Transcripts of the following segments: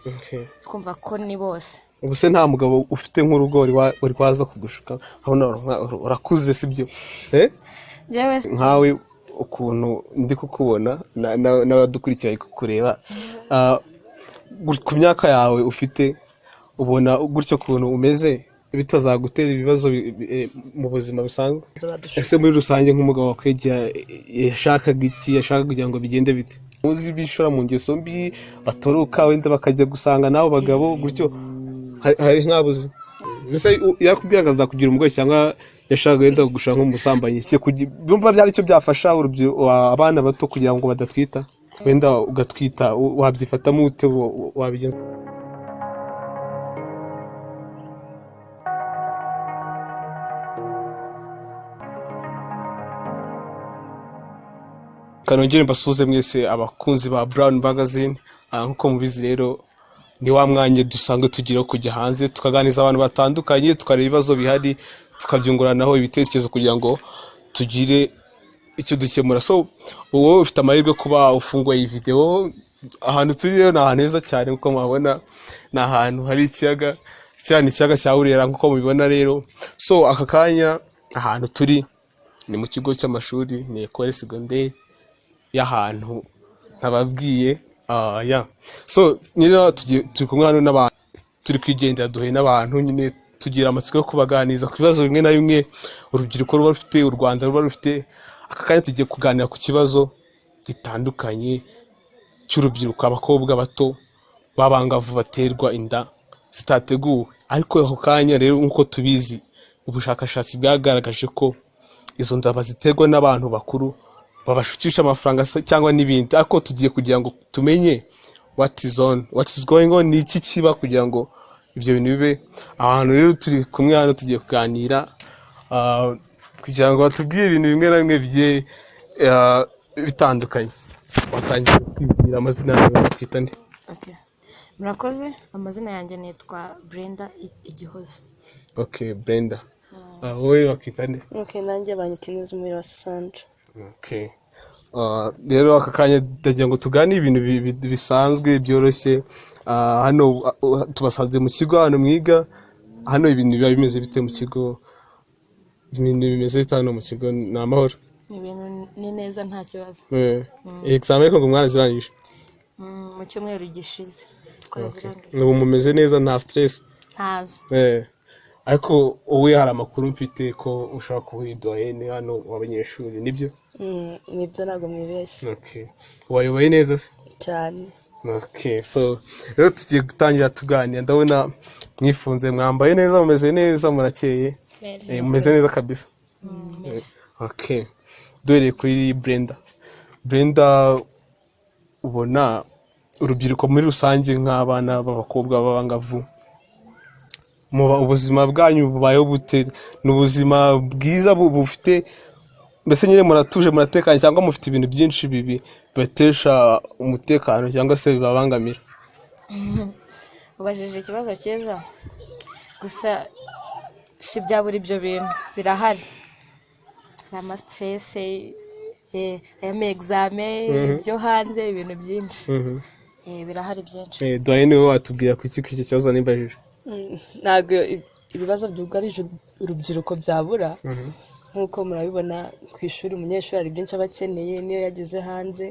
Okay. Kumva ko ni bose. Ubu se nta mugabo ufite nk'urugo wari waza kugushuka? Urabona urakuze, sibyo? Eh? Njyewe Nkawe ukuntu ndi kukubona n'abadukurikiye bari kukureba, ku myaka yawe ufite, ubona gutyo ukuntu umeze bitazagutera ibibazo mu buzima busanzwe? Ese muri rusange nk'umugabo wakwegera, yashakaga iki? Yashakaga kugira ngo bigende bite? Muzi bishora mu ngeso mbi, batoroka wenda bakajya gusanga n'abo bagabo gutyo, hari nk'abuzi. Ese yakubwiraga azakugira umugore cyangwa yashakaga wenda kugushaka nk'umusambanyi? Se bumva byari icyo byafasha abana bato kugira ngo badatwita? Wenda ugatwita, wabyifatamo ute? Wabigenza? Kanongere mbasuhuze mwese abakunzi ba Brown Magazine. Nk'uko mubizi rero, ni wa mwanya dusanzwe tugira wo kujya hanze tukaganiriza abantu batandukanye, tukareba ibibazo bihari, tukabyunguranaho ibitekerezo kugira ngo tugire icyo dukemura. So wowe ufite amahirwe kuba ufunguye iyi video. Ahantu turi rero ni ahantu heza cyane, nk'uko muhabona ni ahantu hari ikiyaga cyane, ikiyaga cya Burera nk'uko mubibona rero. So aka kanya ahantu turi ni mu kigo cy'amashuri, ni école secondaire y'ahantu ntababwiye. Ya, so nyine turi kumwe hano n'abantu, turi kwigendera, duhuye n'abantu nyine, tugira amatsiko yo kubaganiriza ku bibazo bimwe na bimwe urubyiruko ruba rufite, u Rwanda ruba rufite. Aka kanya tugiye kuganira ku kibazo gitandukanye cy'urubyiruko, abakobwa bato b'abangavu baterwa inda zitateguwe. Ariko ako kanya rero, nk'uko tubizi, ubushakashatsi bwagaragaje ko izo nda baziterwa n'abantu bakuru babashukisha amafaranga se cyangwa n'ibindi. Ariko tugiye kugira ngo tumenye what is on, what is going on, ni iki kiba kugira ngo ibyo bintu bibe. Ahantu rero turi kumwe hano, tugiye kuganira kugira ngo batubwire ibintu bimwe na bimwe bigiye bitandukanye. Watangiye kwibwira amazina yawe, bakwita nde? Okay. Murakoze, amazina yanjye nitwa Brenda Igihozo. Okay, Brenda. Wowe bakwita nde? Okay, nanjye banyita Ineza Umuriro wa Sandra. Okay. Rero aka kanya ndagira ngo tuganire ibintu bisanzwe byoroshye. Hano tubasanze mu kigo, hano mwiga. Hano ibintu biba bimeze bite mu kigo? Ibintu bimeze bite hano mu kigo? Ni amahoro? Ibintu ni neza, nta kibazo. Examen ariko ngo mwarazirangije? Mu cyumweru gishize twarazirangije. Ubu mumeze neza, nta stress? Ntazo. Ariko wowe hari amakuru mfite ko ushobora kuba uri doyenne hano w'abanyeshuri, nibyo? Nibyo, ntabwo mwibeshye. Okay. Wayoboye neza se? Cyane. Okay, so rero tugiye gutangira tuganira. Ndabona mwifunze, mwambaye neza, mumeze neza, murakeye. Merci. Mumeze neza kabisa. Merci. Okay. Duhereye kuri Brenda. Brenda, ubona urubyiruko muri rusange nk'abana b'abakobwa b'abangavu, muba ubuzima bwanyu bubayeho bute? Ni ubuzima bwiza bufite mbese nyine muratuje, muratekanye, cyangwa mufite ibintu byinshi bibi bibatesha umutekano cyangwa se bibabangamira? Ubajije ikibazo cyiza, gusa si byabura, ibyo bintu birahari, hari ama stress, aya examen byo hanze, ibintu byinshi. Birahari byinshi. Doyenne, wowe watubwira ku iki kibazo nimbajije? Ntabwo ibibazo byugarije urubyiruko byabura. Nk'uko murabibona, ku ishuri umunyeshuri hari byinshi aba akeneye, niyo yageze hanze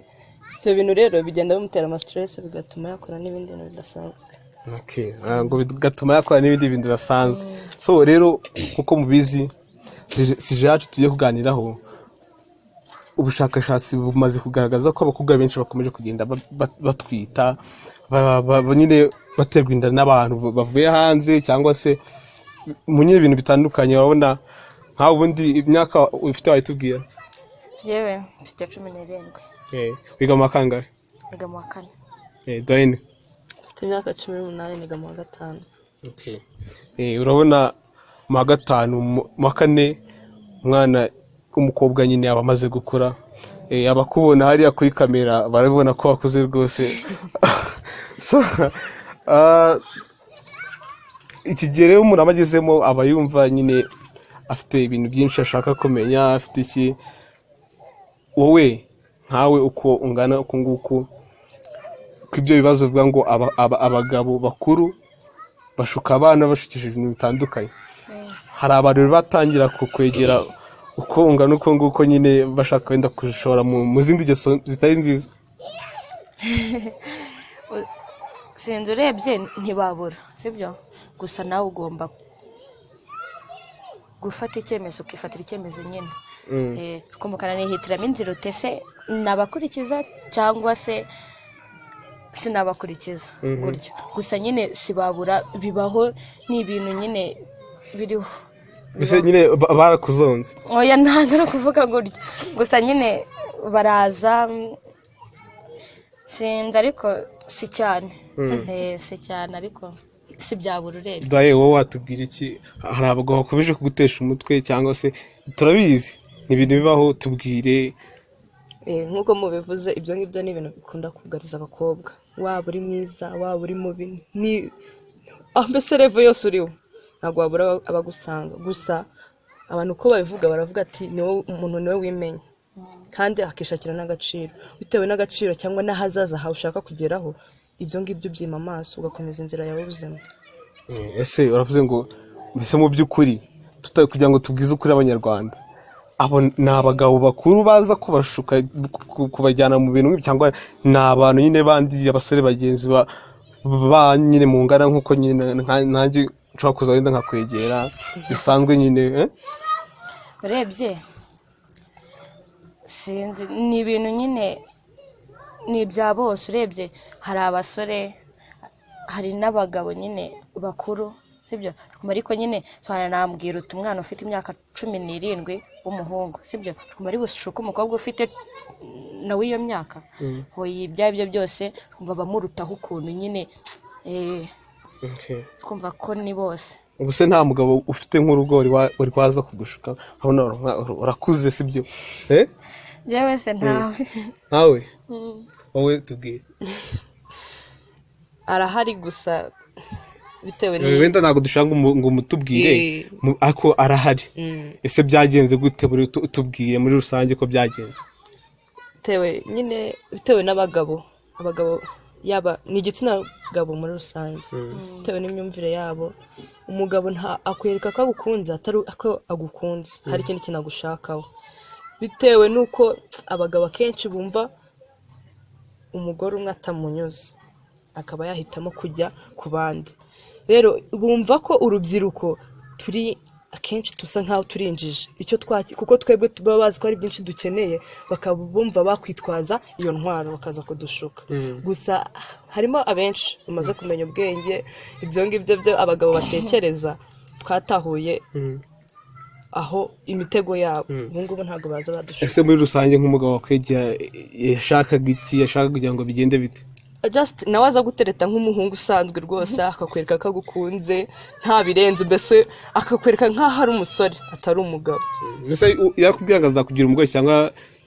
ibyo bintu rero bigenda bimutera ama stress, bigatuma yakora n'ibindi bintu bidasanzwe. Okay. Ngo bigatuma yakora n'ibindi bintu bidasanzwe. So rero nkuko mubizi, sujet yacu tugiye kuganiraho, ubushakashatsi bumaze kugaragaza ko abakobwa benshi bakomeje kugenda batwita, nyine baterwa inda n'abantu bavuye hanze cyangwa se mu nyine ibintu bitandukanye. Urabona nkawe ubundi imyaka ufite wayitubwira? Yewe, mfite 17. Wiga mu wa kangahe? Niga mu wa kane. Doyenne? Mfite imyaka 18, niga mu wa gatanu. Okay. Urabona mu wa gatanu, mu wa kane, umwana w'umukobwa nyine aba amaze gukura. Abakubona hariya kuri kamera barabibona ko wakuze rwose. So, iki gihe rero umuntu aba agezemo, aba yumva nyine afite ibintu byinshi ashaka kumenya, afite iki. Wowe nkawe uko ungana uku nguku, ku ku ibyo bibazo bivuga ngo abagabo bakuru bashuka abana bashukishije ibintu bitandukanye. Hari abantu rero batangira kukwegera uko ungana uko nguko nyine, bashaka wenda kushora mu zindi ngeso zitari nziza? Sinzi, urebye ntibabura, sibyo? Gusa nawe ugomba gufata icyemezo, ukifatira icyemezo nyine. Ukumva nihitiramo inzira utese nabakurikiza cyangwa se sinabakurikiza gutyo. Gusa nyine sibabura, bibaho, ni ibintu nyine biriho. Mbese nyine barakuzonze? Oya, ntabwo ari ukuvuga gutyo. Gusa nyine baraza, sinzi, ariko si cyane. Si cyane, ariko si byabura urebye. Daye, wowe watubwira iki? Hari abagabo bakomeje kugutesha umutwe, cyangwa se turabizi ni ibintu bibaho, tubwire. Nk'uko mubivuze, ibyo ngibyo ni ibintu bikunda kugariza abakobwa. Waba uri mwiza, waba uri mubi, ni mbese level yose uriho, ntabwo wabura abagusanga. Gusa abantu uko babivuga, baravuga ati ni wowe umuntu, niwe wimenya kandi akishakira n'agaciro. Bitewe n'agaciro cyangwa n'ahazaza hawe ushaka kugeraho, ibyo ngibyo ubyima amaso ugakomeza inzira yawe y'ubuzima. Ese uravuze ngo mbese mu by'ukuri kugira ngo tubwize ukuri abanyarwanda, abo ni abagabo bakuru baza kubashuka, kubajyana mu bintu nk'ibi, cyangwa ni abantu nyine bandi, abasore bagenzi ba nyine mungana, nk'uko nyine nanjye nshobora kuza wenda nkakwegera bisanzwe nyine, eh? Urebye sinzi, ni ibintu nyine ni ibya bose. Urebye hari abasore, hari n'abagabo nyine bakuru, sibyo? Ariko nyine nambwira uti umwana ufite imyaka 17 w'umuhungu, sibyo, ari bushuke umukobwa ufite nawe iyo myaka? Hoya, ibyo ari byo byose kumva bamurutaho ukuntu nyine, kumva ko ni bose. Ubu se nta mugabo ufite nk'urugo wari waza kugushuka? Urabona urakuze, sibyo, eh? Njyewe se ntawe. Ntawe? Wowe tubwire. Arahari, gusa bitewe Wenda ntabwo dushaka ngo umutubwire, ariko arahari. Ese byagenze gute? Muri tubwire muri rusange ko byagenze. Bitewe nyine, bitewe n'abagabo, abagabo yaba ni igitsina gabo muri rusange, bitewe n'imyumvire yabo. Umugabo nta akwereka ko agukunze atari ko agukunze, hari ikindi kintu agushakaho. Bitewe n'uko abagabo akenshi bumva umugore umwe atamunyuze, akaba yahitamo kujya ku bandi. Rero bumva ko urubyiruko turi akenshi dusa nk'aho turi injiji, icyo twaki, kuko twebwe tuba bazi ko ari byinshi dukeneye, bakaba bumva bakwitwaza iyo ntwaro bakaza kudushuka. Gusa harimo abenshi bamaze kumenya ubwenge, ibyo ngibyo byo abagabo batekereza twatahuye aho imitego yabo. Ubu ngubu ntabwo baza badushuka. Ese muri rusange nk'umugabo wakwegera yashakaga iki? Yashakaga kugira ngo bigende bite? Just nawe aza gutereta nk'umuhungu usanzwe rwose, akakwereka ko agukunze nta birenze, mbese akakwereka nk'aho ari umusore atari umugabo. Ese yakubwira ngo azakugira umugore, cyangwa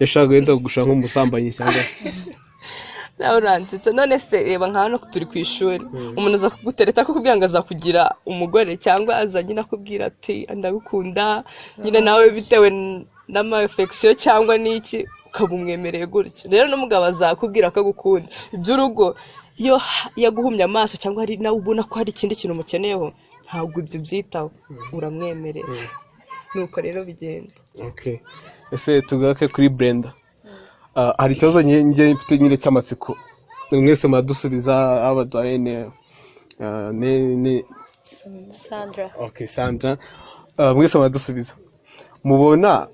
yashakaga wenda kugushaka nk'umusambanyi, cyangwa? Nawe uransetse. None se reba nka hano turi ku ishuri, umuntu aza kugutereta akakubwira ngo azakugira umugore, cyangwa aza nyine akubwira ati ndagukunda nyine, nawe bitewe n'ama-affection cyangwa n'iki ukaba umwemereye gutyo. Rero n'umugabo azakubwira ko agukunda, iby'urugo iyo yaguhumye amaso cyangwa hari nawe ubona ko hari ikindi kintu umukeneyeho, ntabwo ibyo ubyitaho, uramwemerera. Nuko rero bigenda. Okay. Ese tugaruke kuri Brenda. Hari ikibazo njye mfite nyine cy'amatsiko, mwese muradusubiza, aba Diane, ne Sandra. Okay, Sandra. Mwese muradusubiza. Mubona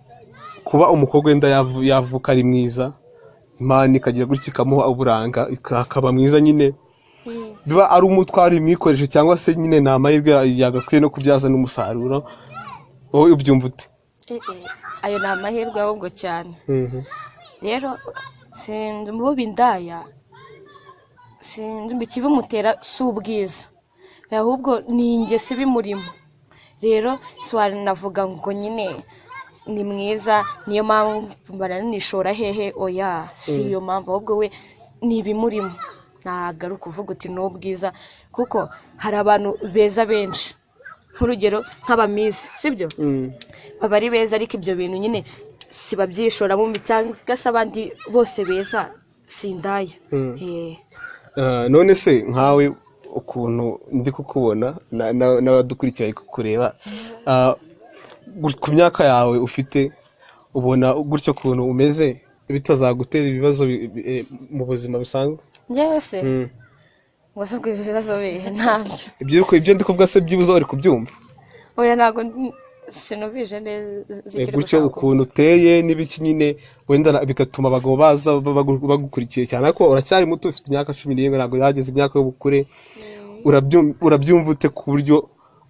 kuba umukobwa wenda yavuka ari mwiza, Imana ikagira gutya ikamuha uburanga, akaba mwiza nyine, biba ari umutwaro imwikoreshe, cyangwa se nyine ni amahirwe yagakwiye no kubyaza n'umusaruro? Wowe ubyumva ute? Ayo ni amahirwe ahubwo cyane. Rero sinzi umubi indaya, sinzi ikibimutera, si ubwiza, ahubwo ni ingeso ibimurimo. Rero siwanavuga ngo nyine ni mwiza niyo mpamvu baranishora hehe, oya, si iyo mpamvu, ahubwo we ni ibimurimo. Ntabwo ari ukuvuga uti ni ubwiza, kuko hari abantu beza benshi, nk'urugero nk'abamisi, sibyo? Baba ari beza, ariko ibyo bintu nyine si babyishoramo, cyangwa se abandi bose beza si indaya. None se nkawe ukuntu ndi kukubona n'abadukurikiye bari kukureba, ku myaka yawe ufite, ubona gutyo ukuntu umeze bitazagutera ibibazo mu buzima busanzwe? Njyewe se? Mm. Ngo se ubwo ibibazo bihe? Ntabyo. Ibyo ndi kuvuga se byibuze bari kubyumva? Oya, ntabwo sinubije neza icyo uri Gutyo gushaka ukuntu uteye n'ibiki nyine, wenda bigatuma abagabo baza bagukurikiye cyane, ariko uracyari muto, ufite imyaka 17, ntabwo yageze imyaka y'ubukure. Urabyumva ute, ku buryo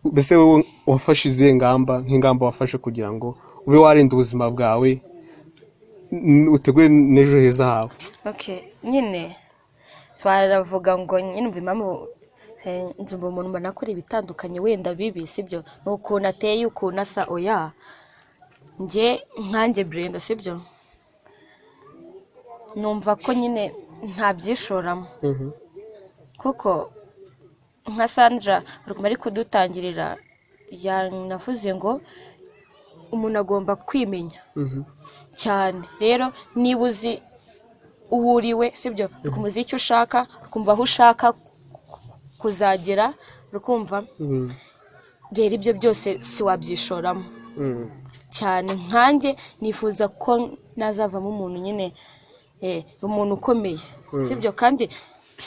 mbese wowe wafashe izihe ngamba, nk'ingamba wafashe kugira ngo ube warinda ubuzima bwawe, utegure n'ejo heza hawe? Okay, nyine twaravuga ngo nyine umva impamvu, nzumva umuntu mbona akora ibitandukanye wenda bibi, sibyo? Ni ukuntu ateye, ukuntu asa. Oya, njye nkanjye Brenda, sibyo, numva ko nyine ntabyishoramo, kuko nka Sandra ari kudutangirira yanavuze ngo umuntu agomba kwimenya cyane. Rero niba uzi uwo uriwe, sibyo, ukumva uzi icyo ushaka, ukumva aho ushaka kuzagera, ukumva rero ibyo byose si wabyishoramo cyane. Nkanjye nifuza ko nazavamo umuntu nyine, umuntu ukomeye, sibyo? Kandi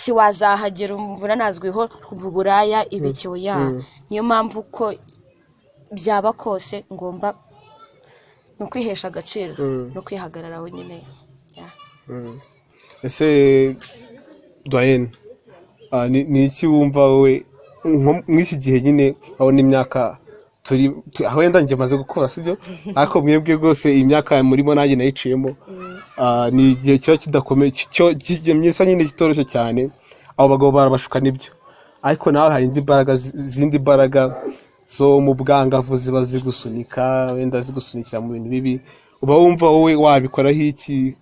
si wazahagera umvura nazwiho kumva uburaya ibiki, oya. Niyo mpamvu ko byaba kose ngomba ni ukwihesha agaciro no kwihagararaho nyine. Yeah. Ese Dwayne, ni iki wumva wowe nko mw'iki gihe nyine, urabona imyaka turi aho wenda njye maze gukura, sibyo? Ariko mwebwe rwose iyi myaka murimo nanjye nayiciyemo. Ni igihe kiba kidakomeye, cyo myiza nyine, kitoroshye cyane. Abo bagabo barabashuka nibyo, ariko nawe hari indi mbaraga, izindi mbaraga zo mu bwangavu ziba zigusunika, wenda zigusunikira mu bintu bibi. Uba wumva wowe wabikoraho iki?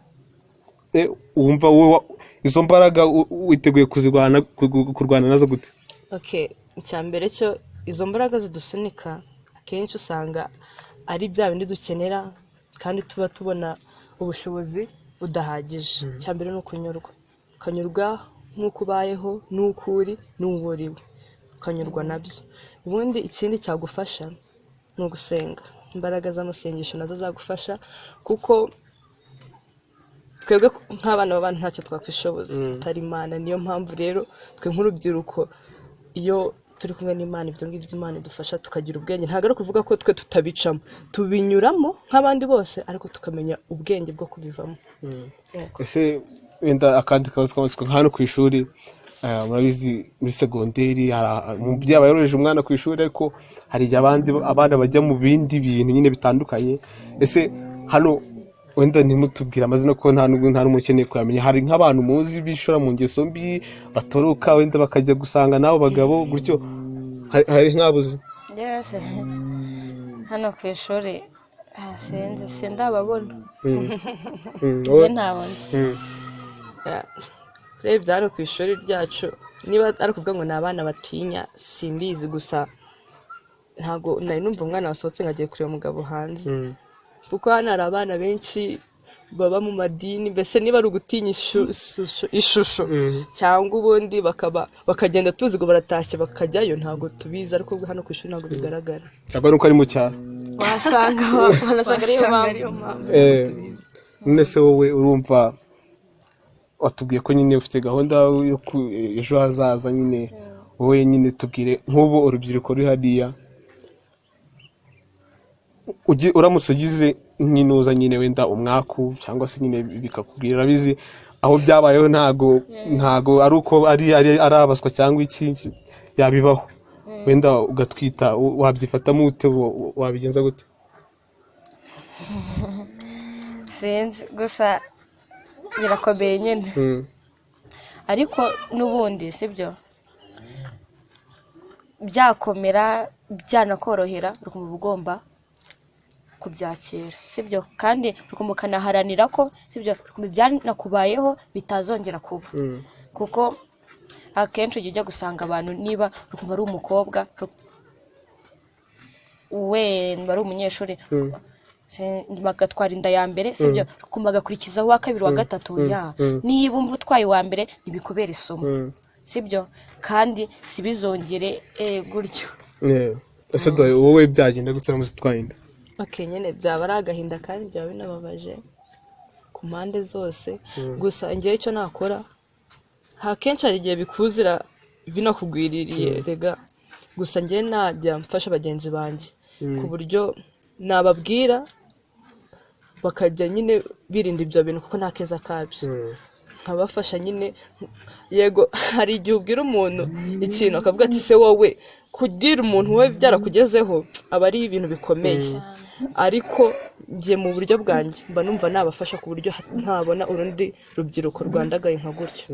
Wumva wowe izo mbaraga witeguye kuzirwana, kurwana nazo gute? Okay, icya mbere cyo, izo mbaraga zidusunika akenshi usanga ari bya bindi dukenera kandi tuba tubona ubushobozi budahagije. Icya mbere ni ukunyurwa, ukanyurwa nk'uko ubayeho n'uko uri n'uwo uriwe, ukanyurwa nabyo. Ubundi ikindi cyagufasha ni ugusenga. Imbaraga z'amasengesho nazo zagufasha, kuko twebwe nk'abana b'abantu ntacyo twakwishoboza atari Imana. Niyo mpamvu rero twe nk'urubyiruko iyo turi kumwe n'Imana, ibyo ngibyo Imana idufasha tukagira ubwenge. Ntabwo ari ukuvuga ko twe tutabicamo, tubinyuramo nk'abandi bose, ariko tukamenya ubwenge bwo kubivamo. Yego. Ese wenda akandi kabazo k'amatsiko, nka hano ku ishuri, murabizi muri segonderi hari umubyeyi aba yoroheje umwana ku ishuri, ariko hari igihe abandi abana bajya mu bindi bintu nyine bitandukanye. Ese hano wenda ntimutubwire amazina ko nta n'ubwo nta n'umuntu ukeneye kuyamenya, hari nk'abantu muzi bishora mu ngeso mbi, batoroka wenda bakajya gusanga n'abo bagabo gutyo, hari nk'abuzi? Njyewe se hano ku ishuri, sinzi, sindababona. Njye ntabo nzi. Yeah. Urebye hano ku ishuri ryacu, niba ari ukuvuga ngo ni abana batinya, simbizi, gusa ntabwo nari numva umwana wasohotse ngo agiye kureba umugabo hanze, kuko hano hari abana benshi baba mu madini. Mbese niba ari ugutinya ishusho cyangwa ubundi bakaba bakagenda tuzi ngo baratashye bakajyayo, ntabwo tubizi, ariko hano ku ishuri ntabwo bigaragara. Cyangwa nuko ari mu cyaro. Wasanga wanasanga ariyo Wasanga mpamvu. Ariyo mpamvu tubizi. None se wowe urumva watubwiye ko nyine ufite gahunda yo ejo hazaza nyine, wowe nyine tubwire nk'ubu urubyiruko ruri hariya, uramutse ugize nk'inuza nyine wenda umwaku cyangwa se nyine bikakubwira, urabizi aho byabayeho, ntago ari uko ari abaswa cyangwa iki, yabibaho wenda ugatwita, wabyifatamo ute? Wabigenza gute? Sinzi, gusa birakomeye nyine, ariko n'ubundi sibyo, byakomera byanakorohera, ukumva ugomba kubyakira, sibyo? Kandi ukumva ukanaharanira ko, sibyo, ukumva ibyanakubayeho bitazongera kuba, kuko akenshi ujya gusanga abantu, niba ukumva ari umukobwa wenda ari umunyeshuri. Bagatwara inda ya mbere, sibyo? Ukumva bagakurikizaho uwa kabiri, uwa gatatu. Ya, niba umva utwaye uwa mbere ntibikubera isomo, sibyo? Kandi sibizongere gutyo. Yeah. Ese dore wowe byagenda gute uramutse utwaye inda? Okay, nyine byaba ari agahinda kandi byaba binababaje ku mpande zose. Gusa njyewe icyo nakora, akenshi hari igihe bikuzira binakugwiririye rega. Gusa njyewe najya mfasha bagenzi banjye ku buryo nababwira bakajya nyine birinda ibyo bintu, kuko nta keza kabyo. Nkabafasha nyine. Yego, hari igihe ubwira umuntu ikintu akavuga ati: "Se wowe?" Kubwira umuntu we byarakugezeho aba ari ibintu bikomeye, ariko njye mu buryo bwanjye mba numva nabafasha ku buryo ntabona urundi rubyiruko rwandagaye nka gutyo,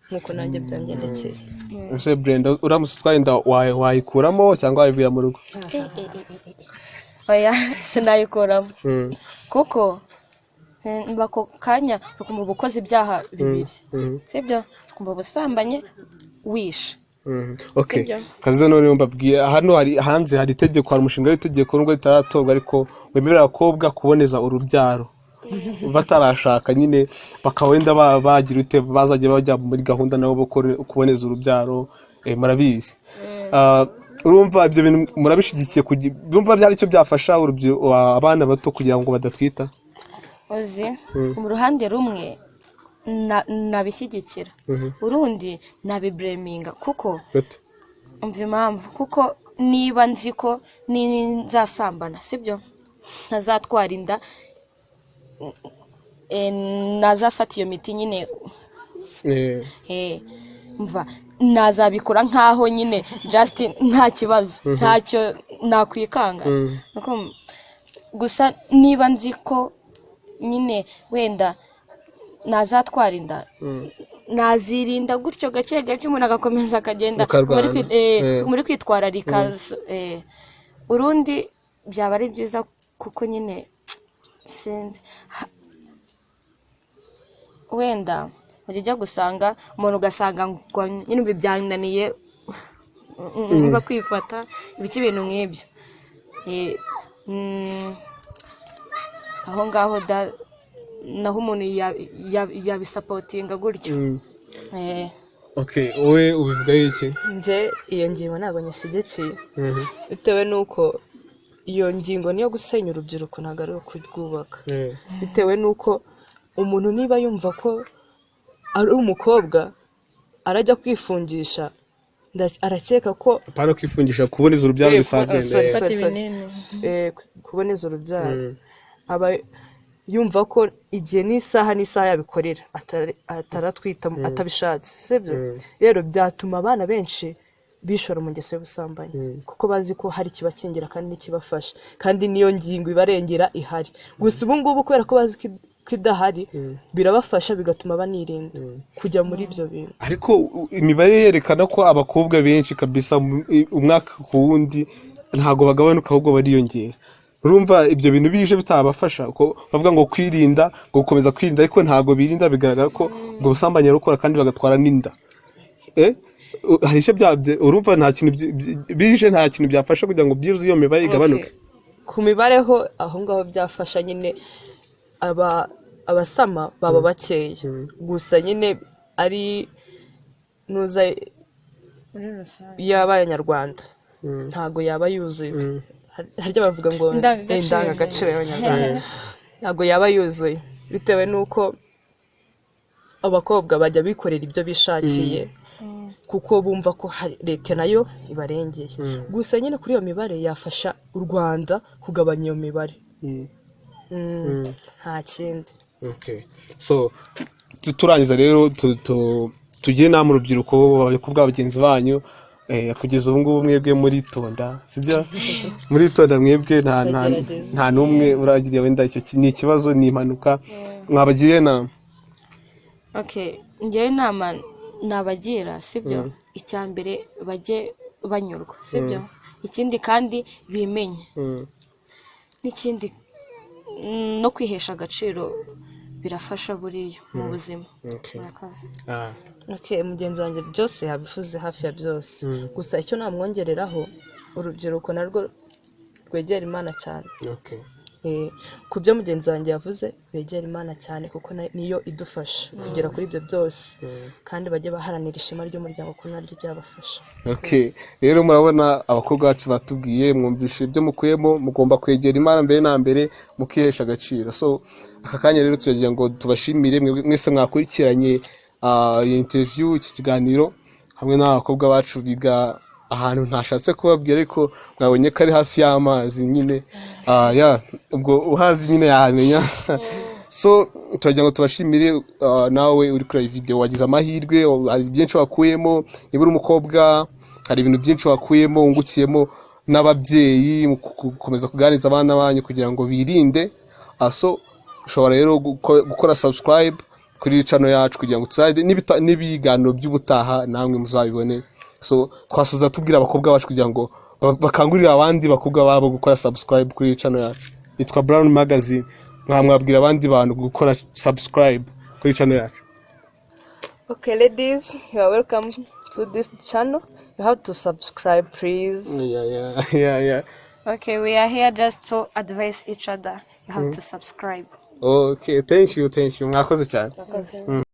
nk'uko nanjye byangendekeye. Ese Brenda, uramutse utwaye inda wayikuramo cyangwa wayivira mu rugo? Oya, sinayikuramo, kuko ako kanya ukumva uba ukoze ibyaha bibiri, sibyo? Ukumva ubusambanyi wishe. Okay. Sibyo? Kaze noneho mbabwiye, hano hari hanze hari itegeko, hari umushinga w'itegeko nubwo ritaratorwa, ariko wemerera abakobwa kuboneza urubyaro batarashaka nyine, bakaba wenda bagira ute, bazajya bajya muri gahunda nabo bo kuboneza urubyaro. Murabizi. Urumva ibyo bintu murabishyigikiye? Urumva byari icyo byafasha abana bato kugira ngo badatwita? Uzi, mu ruhande rumwe nabishyigikira, urundi nabiblaminga, kuko Gute? Umva impamvu: kuko niba nzi ko nzasambana, sibyo, ntazatwara inda, nazafata iyo miti nyine, mva nazabikora nkaho nyine just nta kibazo, ntacyo nakwikanga. Gusa niba nzi ko nyine wenda nazatwara inda, nazirinda gutyo gake gake, umuntu agakomeza akagenda. Ukarwana. Muri kwitwararika. Urundi byaba ari byiza, kuko nyine sinzi, wenda ujya ujya gusanga umuntu, ugasanga ngo nyine umva byananiye, umva kwifata ibiki, ibintu nk'ibyo. Aho ngaho da naho umuntu yabisupportinga gutyo. Okay, wowe ubivugaho iki? Njye iyo ngingo ntabwo nyishyigikiye, bitewe n'uko iyo ngingo niyo gusenya urubyiruko, ntabwo ari iyo kurwubaka. Bitewe n'uko umuntu niba yumva ko ari umukobwa arajya kwifungisha, arakeka ko Apana kwifungisha, kuboneza urubyaro bisanzwe. Sorry, Gufata sorry, sorry. ibinini. Kuboneza urubyaro, aba yumva ko igihe n'isaha n'isaha yabikorera ataratwita atabishatse, sibyo? Rero byatuma abana benshi bishora mu ngeso y'ubusambanyi, kuko bazi ko hari ikibakingira kandi n'ikibafasha, kandi n'iyo ngingo ibarengera ihari. Gusa ubu ngubu kubera ko bazi ko idahari, birabafasha, bigatuma banirinda kujya muri ibyo bintu. Ariko imibare yerekana ko abakobwa benshi kabisa umwaka ku wundi ntabwo bagabanuka, ahubwo bariyongera. Urumva ibyo bintu bije bitabafasha? Ko bavuga ngo kwirinda, ngo gukomeza kwirinda, ariko ntabwo birinda. Bigaragara ko ubwo busambanyi barukora kandi bagatwara n'inda. Hari icyo urumva nta kintu bije, nta kintu byafasha kugira ngo byibuze iyo mibare igabanuke? Okay. Ku mibare ho aho ngaho byafasha nyine, aba abasama baba bakeya. Gusa nyine ari nuza Muri rusange. y'abanyarwanda ntago yaba yuzuye. Harya bavuga ngo Indangagaciro. Indangagaciro y'abanyarwanda ntago yaba yuzuye, bitewe n'uko abakobwa bajya bikorera ibyo bishakiye, kuko bumva ko hari leta nayo ibarengeye. Gusa nyine kuri iyo mibare yafasha u Rwanda kugabanya iyo mibare. Nta kindi. Okay. So turangiza rero, tugire inama urubyiruko kubwa bagenzi banyu. Kugeza ubu ngubu mwebwe muritonda, sibyo? Muritonda mwebwe, nta Ndagerageza. nta n'umwe uragira wenda icyo ni ikibazo, ni impanuka. Mwabagiriye inama? Okay, njyewe inama nabagira, sibyo, icya mbere bajye banyurwa, sibyo? Ikindi kandi bimenye, n'ikindi no kwihesha agaciro birafasha buriya mu buzima. Okay. Murakoze. Okay, mugenzi wanjye byose yabivuze, hafi ya byose. Gusa icyo namwongereraho, urubyiruko narwo rwegera Imana cyane. Okay. Ku byo mugenzi wanjye yavuze, begera Imana cyane kuko niyo idufasha kugera kuri ibyo byose, kandi bajye baharanira ishema ry'umuryango kuko naryo ryabafasha. Okay. Rero murabona abakobwa bacu batubwiye, mwumvishe ibyo mukuyemo: mugomba kwegera Imana mbere na mbere, mukihesha agaciro. So aka kanya rero turagira ngo tubashimire mwese mwakurikiranye iyi interview, iki kiganiro hamwe n'abakobwa bacu biga ahantu ntashatse kubabwira, ariko mwabonye ko ari hafi y'amazi nyine. Yeah, ubwo uhazi nyine yahamenya. So turagira ngo tubashimire. Nawe uri kureba iyi video wagize amahirwe, hari byinshi wakuyemo. Niba uri umukobwa, hari ibintu byinshi wakuyemo, wungukiyemo, n'ababyeyi mu gukomeza kuganiriza abana banyu kugira ngo birinde. So ushobora rero gukora subscribe kuri channel yacu kugira ngo tuzajye n'ibiganiro by'ubutaha namwe muzabibone. So twasoza tubwira abakobwa bacu kugira ngo bakangurire abandi bakobwa babo gukora subscribe kuri channel yacu yitwa Brown Magazine. Mwabwira abandi bantu gukora subscribe kuri channel yacu? Okay, ladies, you are welcome to this channel. You have to subscribe, please. Yeah. Okay, we are here just to advise each other. You have to subscribe. Okay, thank you, thank you, mwakoze cyane.